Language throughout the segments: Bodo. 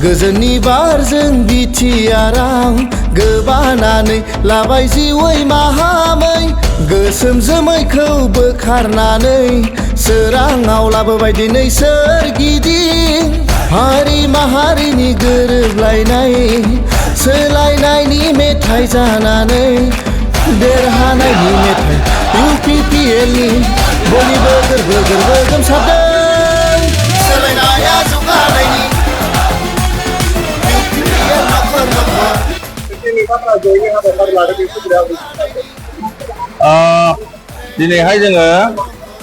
गोजोननि बारजों बिटिआराव गोबानानै लाबाय जिउै माहामै गोसोम जोमैखौ बोखारनानै सोराङाव लाबोबाय दिनै सोरगिदिं हारि माहारिनि गोरोबलायनाय सोलायनायनि मेथाइ जानानै देरहानायनि मेथाइ UPPLनि बयनिबो गोरबो गोमसारदों सोलायनाया जौगानायनि दिनैहाय जोङो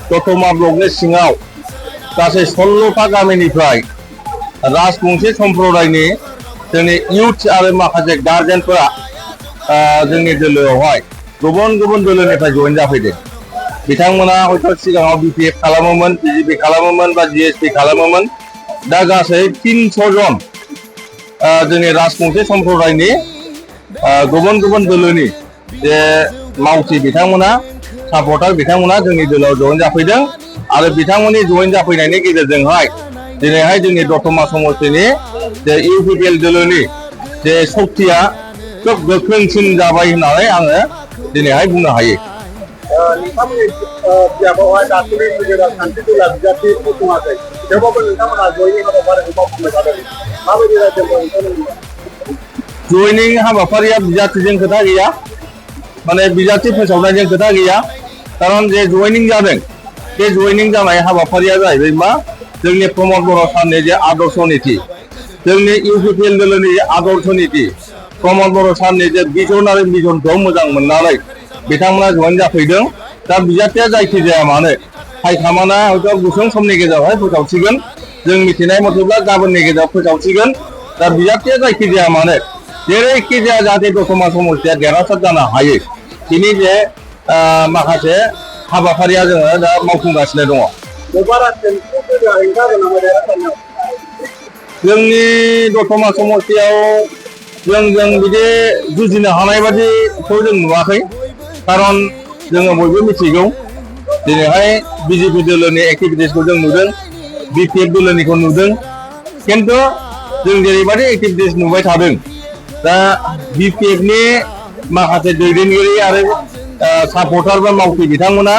दतमा ब्लकनि सिङाव गासै 16टा गामिनिफ्राय राजबंशी सम्प्रदायनि जोंनि इउथ आरो माखासे गार्जेनफोरा जोंनि दोलोआवहाय गुबुन गुबुन दोलोनिफ्राय जइन जाफैदों। बिथांमोना हयथ' सिगाङाव BPF खालामोमोन, BJP खालामोमोन बा GSP खालामोमोन। दा गासै 300 जन जोंनि राजबंशी सम्प्रदायनि गुबुन गुबुन दोलोनि जे मावथि बिथांमोना सापर्टार बिथांमोना जोंनि दोलोआव जइन जाफैदों आरो बिथांमोननि जइन जाफैनायनि गेजेरजोंहाय दिनैहाय जोंनि दतमा समस्तिनि जे UPPL दोलोनि जे शक्तिया खोब गोख्रोंसिन जाबाय होननानै आङो दिनैहाय बुंनो हायो। नोंथांमोननि बिजाबावहाय दासिमबो गेजेराव सान्थि दोला बिजाथि फसङाखै थेवबाबो नोंथांमोना जयनिं हाबाफारिखौ मावफुंबाय थादों। माबायदि रायजोफोर नोंथांमोननिया जयनिं हाबाफारिया बिजाथिजों खोथा गैया, माने बिजाथि फोसावनायजों खोथा गैया। खारन जे जयनिं जादों बे जयनिं जानाय हाबाफारिया जाहैबाय मा जोंनि प्रमद बर' सारनि जे आदर्श नीति, जोंनि UPPL दोलोनि आदर्श नीति, प्रमद बर' सारनि जे भिजन आरो मिशनखौ मोजां मोननानै बिथांमोना जइन जाफैदों। दा बिजाथिया जायखि जाया मानो हाइकमान्डआ हयथ' गुसुं समनि गेजेरावहाय फोसावसिगोन, जों मिथिनाय मथेब्ला गाबोननि गेजेराव फोसावसिगोन। दा बिजाथिया जायखि जाया मानो जेरैखि जाया जाहाथे दतमा समस्तिया देरहासार जानो हायो बिनि जे माखासे हाबाफारिया जोङो दा मावफुंगासिनो दङ। जोंनि दतमा समस्तियाव जों बिदि जुजिनो हानाय बादिखौ जों नुवाखै। खारन जोङो बयबो मिथिगौ दिनैहाय BJP दोलोनि एक्टिभिटिसखौ जों नुदों, BPF दोलोनिखौ नुदों, खिन्थु जों जेरैबायदि एक्टिभिटिस नुबाय थादों दा BPFनि माखासे दैदेनगिरि आरो सापर्टार बा मावथि बिथांमोना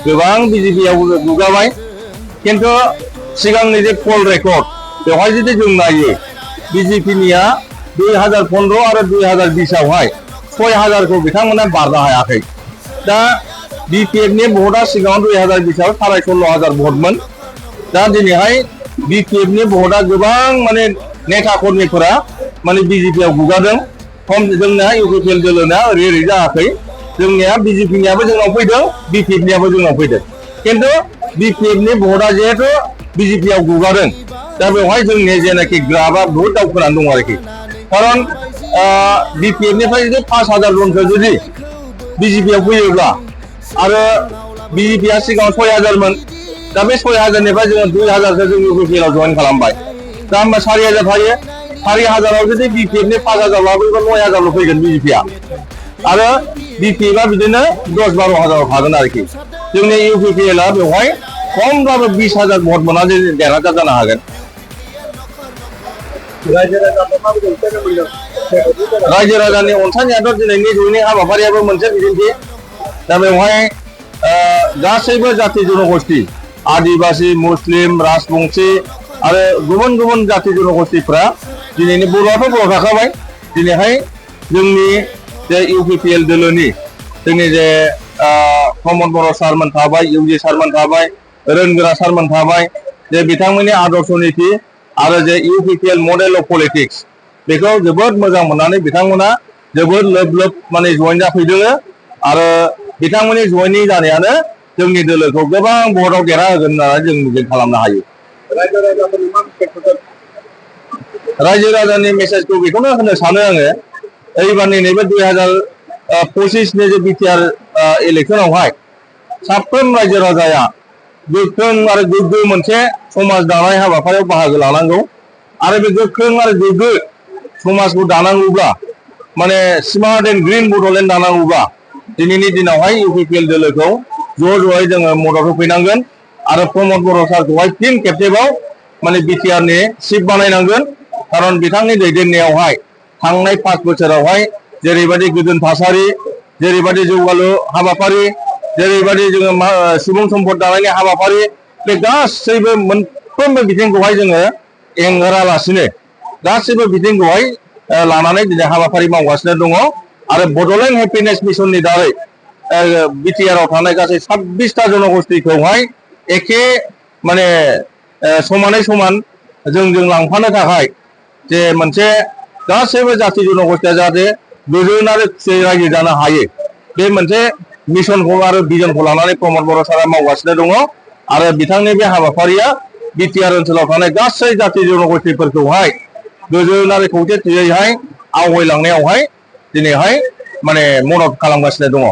गोबां BJPआव गुगाबाय। खिन्थु सिगांनि जे कल रेकर्ड बेवहाय जुदि जों नायो BJPनिया 2015 आरो 2020आवहाय 6000खौ बिथांमोना बारनो हायाखै। दा BPFनि भटआ सिगाङाव 2020आव 16,500 भटमोन। दा दिनैहाय BPFनि भटआ गोबां माने नेता कर्मिफोरा माने BJPआव गुगादों। जोंना UPPL दोलोना ओरै जायाखै, जोंनिया BJPनियाबो जोंनाव फैदों, BPFनियाबो जोंनाव फैदों। खिन्थु BPFनि भटआ जिहेथु BJPआव गुगादों दा बेवहाय जोंनि जेनाखि ग्राफआ बहुद दावखोनानै दं आरोखि। खारन BPFनिफ्राय जुदि 5000 जनसो जुदि BJPआव फैयोब्ला आरो BJPआ सिगाङाव 6000मोन, दा बे 6000निफ्राय जोङो 2000सो जों UPPLआव जइन खालामबाय। दा होमबा 4000 थायो, 4000आव जुदि BPFनि 5000 लाबोयोबा 9000ल' फैगोन BJPआ आरो BPFआ बिदिनो 10-12,000 थागोन आरोखि। जोंनि UPPLआ बेवहाय खमब्लाबो 20,000 भट मोननानै देरहासार जानो हागोन। रायजो राजानि अनसायनायाथ' दिनैनि जयनिं हाबाफारियाबो मोनसे बिदिन्थि। दा बेवहाय गासैबो जाथि जनगोष्ठी आदिबासी, मुस्लिम, राजबंशी आरो गुबुन गुबुन जाथि जनगोष्ठीफ्रा दिनैनि बर'आथ' बर' थाखाबाय। दिनैहाय जोंनि जे UPPL दोलोनि जोंनि जे प्रमद बर' सारमोन थाबाय, UG सारमोन थाबाय, रोनगोरा सारमोन थाबाय, जे बिथांमोननि आदर्श नीति आरो जे UPPL मडेल अफ पलिटिक्स बेखौ जोबोद मोजां मोननानै बिथांमोना जोबोद लोब माने जइन जाफैदों आरो बिथांमोननि जयनिं जानायानो जोंनि दोलोखौ गोबां भटआव देरहाहोगोन होननानै जों मिजिं खालामनो हायो। रायजो राजानि मेसेजखौ बेखौनो होनो सानो आङो, एबारनि नैबे 2025नि जे BTR इलेक्सनावहाय साफ्रोम रायजो राजाया गोख्रों आरो गोग्गो मोनसे समाज दानाय हाबाफारियाव बाहागो लानांगौ आरो बे गोख्रों आरो गोग्गो समाजखौ दानांगौब्ला माने स्मार्ट एन्ड ग्रिन बड'लेण्ड दानांगौब्ला दिनैनि दिनावहाय UPPL दोलोखौ ज'यै जोङो मदद होफैनांगोन आरो प्रमद बर' सारखौहाय फिन खेबसेबाव माने BTRनि चिफ बानायनांगोन खारन बिथांनि दैदेननायावहाय थांनाय 5 बोसोरावहाय जेरैबायदि गोजोन थासारि जेरैबायदि जौगालु हाबाफारि जेरैबायदि जोङो सुबुं सम्पद दानायनि हाबाफारि बे गासैबो मोनफ्रोमबो बिथिंखौहाय जोङो एंगारालासिनो गासैबो बिथिंखौहाय लानानै दिनै हाबाफारि मावगासिनो दङ आरो बड'लेण्ड हेपिनेस मिशननि दारै बिटिआरआव थानाय गासै 26टा जनगोष्ठीखौहाय एखे माने समानै समान जोंजों लांफानो थाखाय जे मोनसे गासैबो जाथि जनगोष्ठीया जाहाथे गोजोन आरो खुसियै रायजो जानो हायो बे मोनसे मिशनखौ आरो भिजनखौ लानानै प्रमद बर' सारा मावगासिनो दङ आरो बिथांनि बे हाबाफारिया बिटिआर ओनसोलाव थानाय गासै जाथि जनगोष्ठीफोरखौहाय गोजोन आरो खौसेथियैहाय आवगायलांनायावहाय दिनैहाय माने मदद खालामगासिनो दङ।